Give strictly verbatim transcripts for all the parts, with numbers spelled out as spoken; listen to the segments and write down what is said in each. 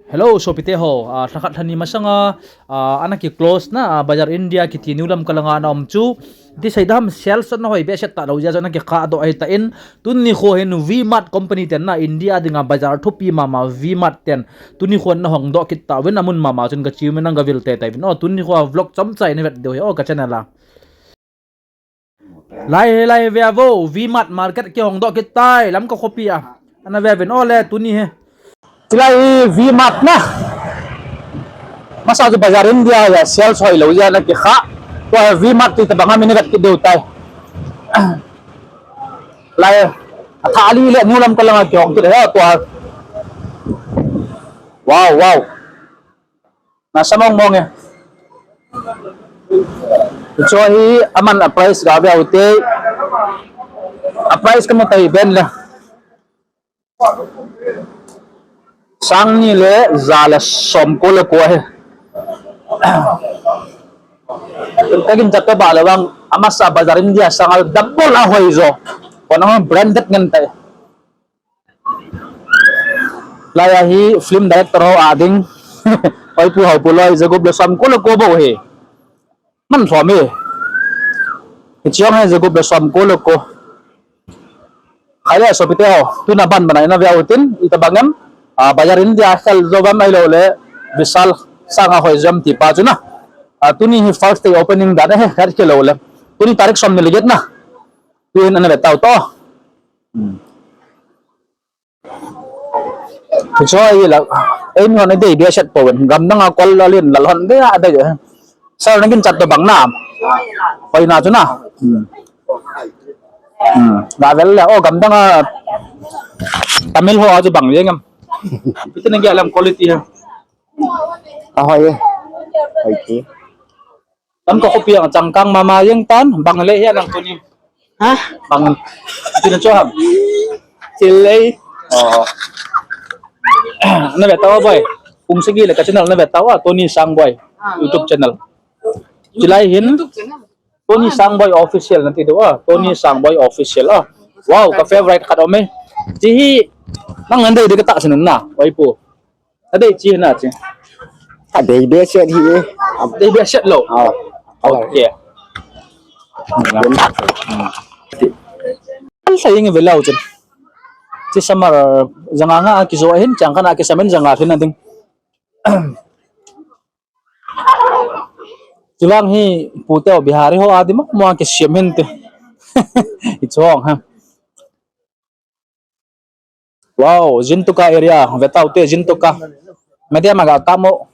Hello, sopite ho. Ah, lhakhat lhani masanga, ah, ana ki close na, ah, Bazar India kiti New Lamka langa ana um chu. Ti seidam sales na hoi behseh talou jeh a chu ana kikha doh ahi tan. Tuni kho hin V-Mart company ten na India dinga bazar thupi mama V-Mart ten. Tuni kho ana hong doh kit tauvin amun mama chun kachiu min nang gavil teitei vin. O, tuni kho vlog chomcha ina vet diu hi, o, ka channel a. Lai, lai, ve vo, V-Mart market kihong doh kit tai, Lamka khopi a. Ana ve vin, o le, tuni hi. Chulai hi V-Mart na. Masa chu Bazar India a sales hoilou jeh a ana kikha. Tua V-Mart ti tabang a min vet kit diu tai. Lai, athah ali le New Lamka langa kihong kit hi tua. Wow, wow. Nasa mong mong e. Chu hi aman a price gave ute. A price kamu tai ben le. Sang ni le ja le som ko le ko ahi. Kagin chat to ba le bang amasa Bazar India sanga double a hoi jo. Kona branded ngen tai. Lai a hi film director ho a ding. Oi pu ho pu loi jagup le som ko le ko bou hi. Man som hi. Hiche jong hi jagup le som ko le ko. Khai le sopite ho. Tuna ban ban a ina ve utin. Itabang em. Ah, Bazar India khel jo bam ahilou le. Vishal sanga hoi jam ti pa chu na. Ah, tuni hi first day opening dan ahi. Khat khel lou le. Tuni tarik som ni le get na. Tun ana ve tau to. Hmm. Hiche hi la, eimi hon adei behseh pouvin, gamdang a kol lalin lal hon dei a dei. Sir nagin chat to bang na. Hoi na chu na. Hmm. Hmm. Gavel le, o gamdang a Tamil ho a chu bang jeng em. Iti nagel em quality ha. Ahoi e. Hoi ti. Lamka khopi a changkang mama jeng tan, bang le hi a nang tuni. Ha? Bang. Iti na chu ham. Chilei. O. Na ve tau boi. Kum sagi le ka channel na ve tau a, Tony Sangboi. Ah. YouTube channel. Chilai hin. YouTube channel. Tony Sangboi Official nati diu a. Tony Sangboi Official a. Wow, ka favorite khat um e. Chi hi. Nang ngan dei dei ka ta sin na. Wai pu. Adei chi na chi. Adei behseh hi e. Adei behseh lou. Ah. Okay. An sa ying ve lou chun. Chi summer janga nga a kijo hin chang kana kisamin janga hin ading. Chuvang hi pute o Bihari ho adi mo mo kisiam hin te. Hiche ho ha. Wow, Jintoka area, ve tau te Jintoka. Medium a ga kamo.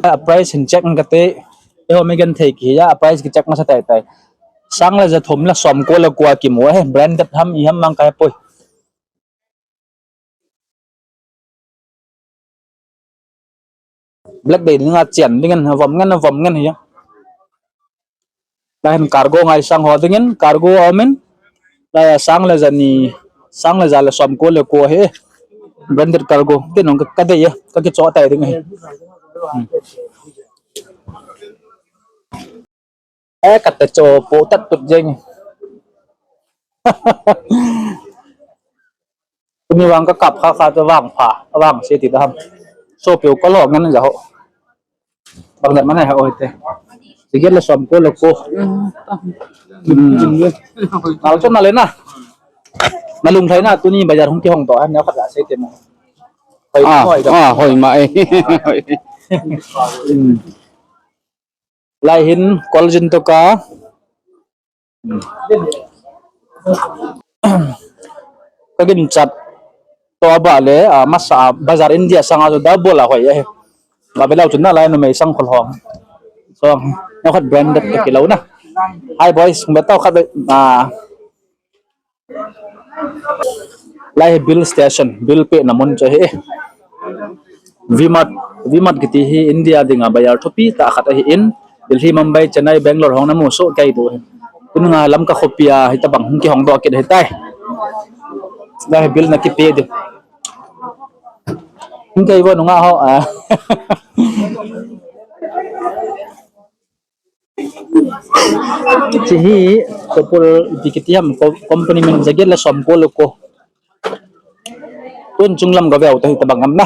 A price hin check kate. Eiho mi genthei kihi a, a price ki check masa tai tai. Sang le ja thum le som ko le ko a kimu ahi, branded ham i ham mang kai poi. Black Bay dinga chen dingin, vom ngen, vom ngen hi. Lahin cargo ngai sang ho dingin, cargo aumin. La sang le ja ni, sang le ja le som ko le ko hi. Branded cargo. Tin nong ka, ka dei ya, ka kicho tai ding hi. Hmm. Eh, kate cho po tat tut jeng. Tuni vang ka kap kha kha chu vang pha, vang se ti ta ham. So piu ka lo ngen ja ho. Bang dat mana ha o te. Sige le som ko lo ko. Hmm. Nal cho na le na. Na lung thai na tuni bazar hung kihong to han ya khat la se te mo. Hoi, ah, hoi, ah, hoi ma e. Hmm. Lai hin kol jin to ka. Ka gin chat to ba le, ah, masa bazar India sanga chu double a hoi e. Ba belau chu na lai numei sang khol hong. So, na khat branded ka kilo na. Hi boys, kung betau khat be, ah, Lai hi bill station, bill pehna mun chu ahi. V-Mart, V-Mart kiti hi India dinga bazar thupi tah khat ahin, Delhi, Mumbai, Chennai, Bangalore hong namu soh kei diu ahi. Tun nga Lamka khopi a hitabang hung kihong doh kit ahitai. Lai hi bill na kipe diu. Hung kei vo nunga ho a. Hiche hi, Topul ipi kiti ham, co-, company min jaget le som ko le ko. Tun chunglam gaveu ta hitobang am na.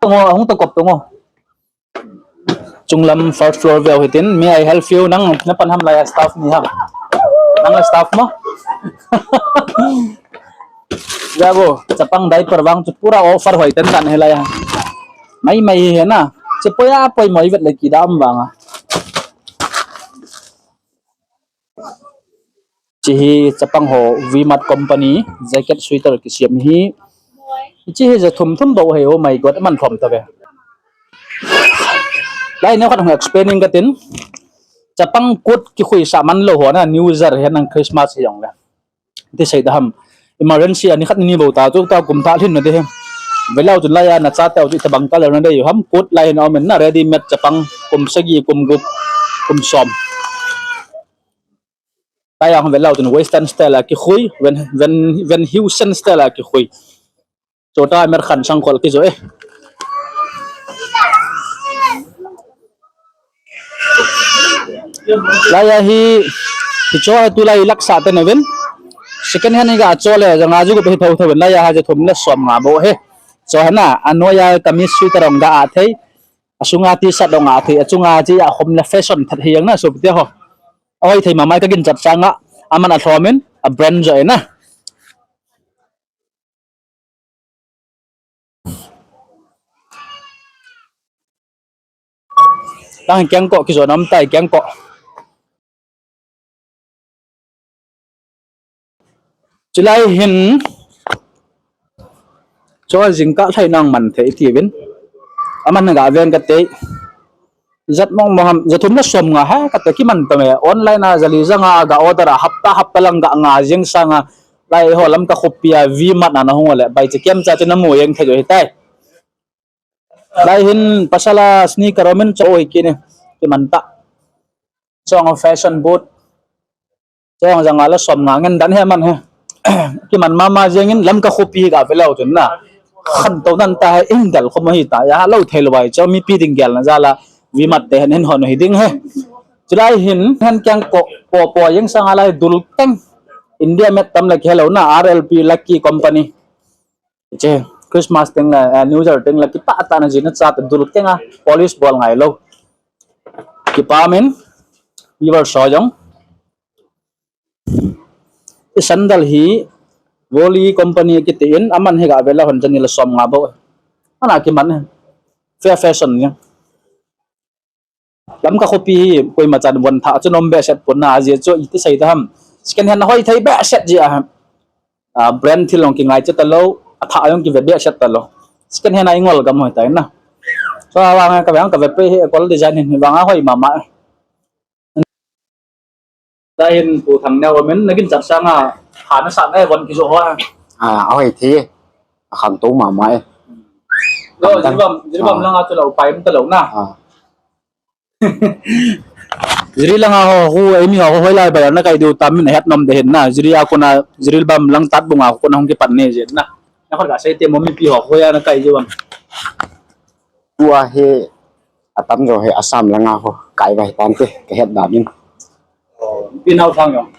Tongo, ahung ta kop tongo. Chunglam first floor veu hitin, may I help you? Nang, napan ham laiya staff ni ham? Nang la staff mo? Jago, chapang diaper vang chu pura offer hoi ten tan hilaiya. Mai mai hi na. Che poya poi moi vet le kidam vanga. Chi hi chapang ho V-Mart company jacket sweater kisem hi. Chi hi ja thum thum bou hi, oh my God, aman thom ta ve. Lai neo khat hung explaining katin. Chapang coat kikhui sa man lou ho na, New Year hi nang Christmas hi jong le. Ti sei da ham. Emergency ani khat ni bou ta chu ta kum ta lhin na de hi. Velau chun laiya na cha teu chu tabang color na de ham coat lai hin amen na ready made chapang kum sagi kum gup kum som. Tayang velau chun western style a kikhui, Van, Van, Van Heusen style a kikhui. Chota American sangkhol kijo e. Laiya hi, hi cho hi tulai laksa te na vin. Second hand hi ga cho le, janga ju ko pe thou thou vin. Laiya ha je thum le som nga bou hi. Cho hi na, anoiya kamis sweater ong ga a thei. Asunga T-shirt ong a thei, achunga chi a khom le fashion that hi jang na, so pite ho. Ahoi thei mama ka ginchat sanga, aman a thlomin, a brand jo e na. Tang kengko kijo nam tai kengko. Chulai hin, cho jingkah lhai nang man thei ti vin. Aman ga ven ka te. Jat mong mo ham, ja thum le som nga ha, ka te kiman ta me. Online a jali janga ga order a hapta hapta lang ga nga jing sanga. Lai ho Lamka khopi a V-Mart na na hung le, bai che kem cha che na mu jeng thei jo hi tai. Lai hin pasal a sneaker omin cho oi kini, kiman ta. Chong fashion boot. Chong janga le som nga ngen dan hi man hi. Kiman mama jengin Lamka khopi ga velou chun na. Khan to nan ta hi indal khom hi ta. Ya lou thei lou bai cho mipi ding gel na jala V-Mart te hen hen hon hi ding hi. Chulai hin hen kyang ko po po jeng sanga lai dul teng. India made tam le khelou na R L P Lucky Company. Che, Christmas teng la, eh, New Year teng la, kipa ta na jina cha ta dul kenga, polish bol ngai lou. Kipa min, viewer so jong. I sandal hi, Volley company kiti in, aman hi ga vela hon jani la som nga bou. Ana kiman e. Fair fashion ni. Lamka khopi hi koima chan von tha chu nom behseh pon na, ajeh chu iti sei ta ham. Second hand hoi thei behseh ji a ham. A, brand thil long kingai che ta lou, a tha jong kive behseh ta lou. Second hand a ingol gam hoi ta na. So, a vang ka vang ka ve pe hi, kol design hi vang a hoi mama. Tahin pu thang neo men, na ginchat sanga, ha na sa na von kijo ho. A, a hoi thei. A khang to mama e. Lo, Jiribam, Jiribam langa chu lo, pai ta lou na. A. Jiri langa ho, hu, emi ho, hoilai bai na kai diu tam min het nom de hin na. Jiri a kona, Jiribam lang tat bunga kona hung kipan ne jin na. Na khat ga sei te mo mipi ho, hoiya na kai diu am. Tua hi, atam jo hi Assam langa ho, kai bai tan te, ka het da min. Pi nau thang jong.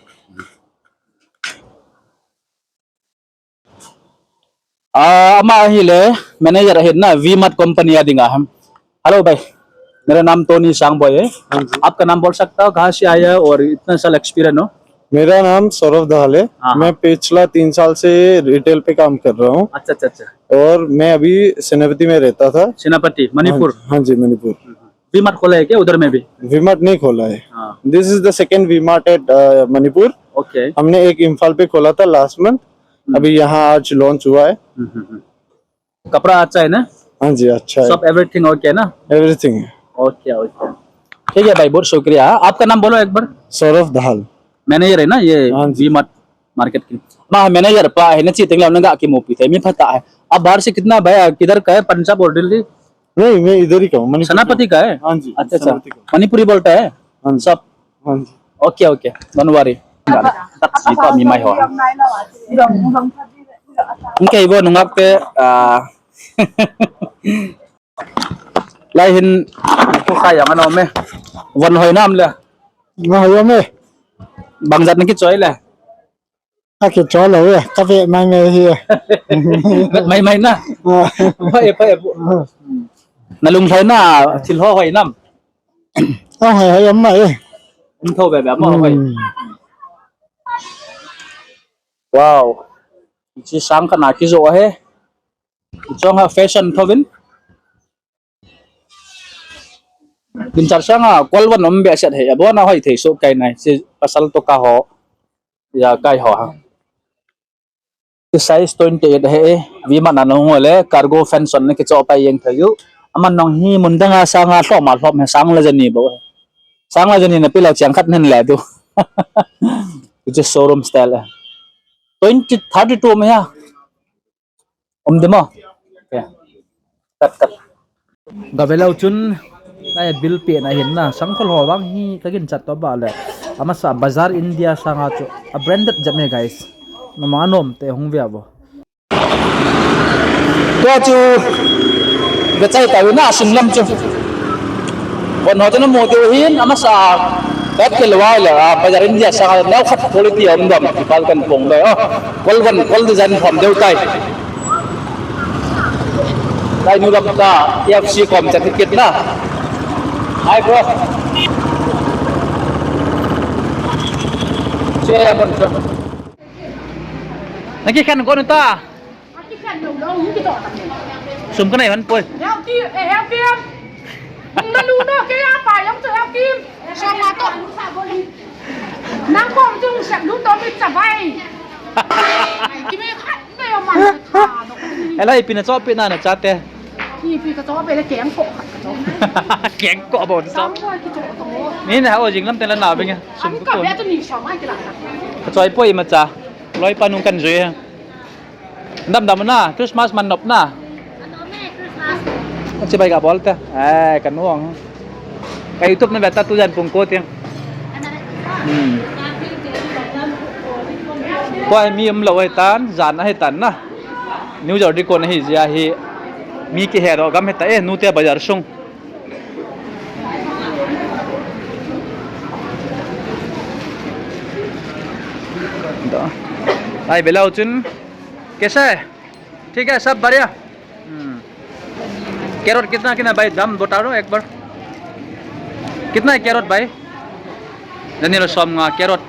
Ah, ama hi le, manager ahin na, V-Mart company a dinga ham. Hello भाई, मेरा नाम टोनी सांगबॉय है। हाँ जी। आपका नाम बोल सकता हो, कहाँ से आया है और इतना साल एक्सपीरियंस हो? मेरा नाम सौरभ दहाल है। हाँ, हाँ। मैं पिछला तीन साल से रिटेल पे काम कर रहा हूँ। अच्छा, अच्छा, अच्छा। और मैं अभी सेनापति में रहता था। सेनापति, मणिपुर। हाँ जी, हाँ जी, मणिपुर। हम्म, हम्म। V-Mart खोला है क्या उधर में भी? V-Mart नहीं खोला है। हाँ। This is the second V-Mart at, uh, Manipur। Okay. हमने एक इम्फाल पे खोला था लास्ट मंथ। हम्म। अभी यहाँ आज लॉन्च हुआ है। हम्म, हम्म, हम्म। कपड़ा अच्छा है ना? हाँ जी, अच्छा है। सब एवरीथिंग ओके ना? एवरीथिंग है। Okay, okay. ठीक है भाई, बहुत शुक्रिया। आपका नाम बोलो एक बार। सौरभ दहाल। मैनेजर है ना ये हाँ जी। V-Mart मार्केट की? हाँ, मैनेजर पा है ना, चीटिंग लाने का की मूवी थे, मैं पता है। आप बाहर से कितना भाई, किधर का है, पंजाब और दिल्ली? नहीं, मैं इधर ही का हूँ, मणिपुर का हूँ। सेनापति का है? हाँ जी, अच्छा, अच्छा। सेनापति का हूँ। मणिपुरी बोलता है? हाँ जी। सब? हाँ जी। Okay, okay, don't worry। Dak si pa mi mai ho. Ang kei bo nungak te, ah, lai hin ko kha yang ano me. Von hoi nam le. Nga hoi me. Bang jat na kichoi le. Akichol lou e, kave mai mai hi. Mai mai na. Ah. Pha e, pha e. Ah. Nalung lhai na, thil ho hoi nam. Ah, hoi hoi am mai e. Um tho be be am hoi. Hmm. Wow. Hiche sang khat na kijoh ahi. Chong ha fashion tho vin. Kin char sang a, kol van um be set he. Abon a hoi thei so kai nai. Si pasal to ka ho. Ya kai ho ha. Size twenty-eight he. Vi man an hung le cargo fashion ne kicho pa yeng thayu. Aman nong hi mun dang a sang a hlom a hlom he sang la jani bo. Sang la jani na pila chiang khat nen le tu. Which is showroom style. Twenty, thirty-two me ya. Um demo. Okay. Cut, cut. Ga ve leu chun, nai bill peh na hin na, sangkhol ho vang hi ka ginchat to ba le. Amasa Bazaar India sanga chu, a branded jep me guys. Nama nom te hung ve vo. Tua chu, ga chai ta na sung lam chu. Bon ho chu na mo te hin, amasa, kat ke lwa le, a, Bazaar India sanga, nau khat quality om dam, kipal kan pong dai, oh. Kol van, kol design phom deu tai. Lai nu lam ka K F C kom chat kit na. Hi, bro. Che ya bon cho. Naki khan ko nu ta. Aki khan lo lo, hung kito ta. Sum ka nai han poi. Healthy, eh, healthy. Hung na lu no, kei a pa yong chu healthy. Sum ma to. Nang ko chu sep lu to mi cha bai. Ki me khat. Elai, ipi na chohpeh na, na chate? Ipi ka chohpeh le kengkoh khat ka choh. Kengkoh bou na choh. Sangkhol kichoh to. Ni na ho jing lam te la na beng e. Sum ko. Ka choi poi imacha. Loi pa nung kan jui e. Dam dam na, Christmas man nop na. Anom e, Christmas. Chibai ga bol te. Eh, ka nuang. Ka YouTube na ve ta tu jan pung ko tiang. Hmm. Tua hi mi um lou ahi tan, jan ahi tan na. New Year ding kon ahi jeh a hi mi kihe doh gam ahi ta e, Nute Bazar sung. Ai, ve leu chun, kaise hai? ठीक है, सब बढ़िया। हम्म। कैरेट कितना, कितना भाई, दाम बता दो एक बार। कितना है कैरेट भाई? Daniel Som nga कैरेट।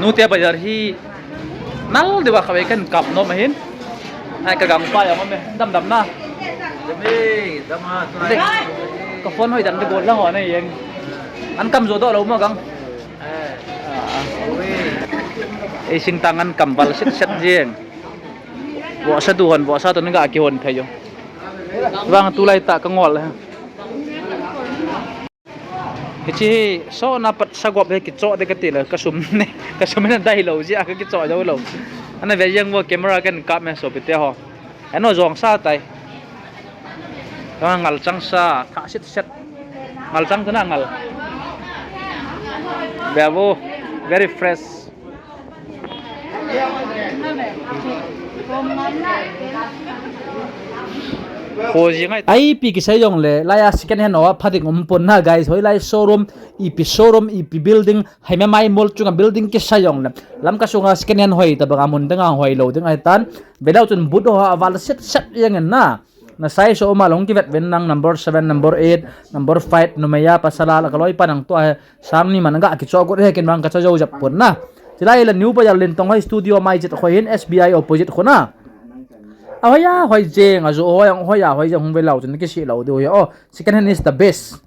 Nute Bazar hi nal deuva kave kan kap nom ahin. Ai, ka gangpa jong um e, dam dam na. Dam e, dam a, tu. Ka phone hoi dan de gol lang ho na jeng. An kam jo doh lou mo gang. Eh. Ah. Ui. Ei sing tang an kam val set set jeng. Vohsa tu hon, vohsa tu ni ga kihon thei jo. Vang tulai tah ka ngol. Hiche hi, so na pat sagop hi kichoh de kati le, ka sum ne, ka sum na dai lou jeh a ka kichoh jou lou. Ana ve jeng vo camera kan kap me sopite ho. Ano jong sa tai. Ka ngal chang sa, tha set set. Ngal chang tu na ngal. Ve vo, very fresh. Kho jing ai. Ipi kisei jongle, laiya second hand ho pha ding um pon na, guys. Hoilai showroom, ipi showroom, ipi building, Haimai mall chunga building kisei jongle, Lamka sunga second hand hoi tabanga mun danga hoi lou ding ahitan. Ve leu chun boot ho aval set set jeng in na. Na size ho um a le hung kivet ven lang, number seven, number eight, number five, numei a, pasal a, la ka loi pa nang tua he. Sang ni man ga kichoh got he, ken vang ka cha jou jep pon na. Chulai le New Bazar Lintong hoi studio mai chet khoi hin S B I opposite khu na. Ahoi a hoi jeng, ajo hoi a hoi jeng hung ve leu chun kisei lou diu hi. Oh, second hand is the best.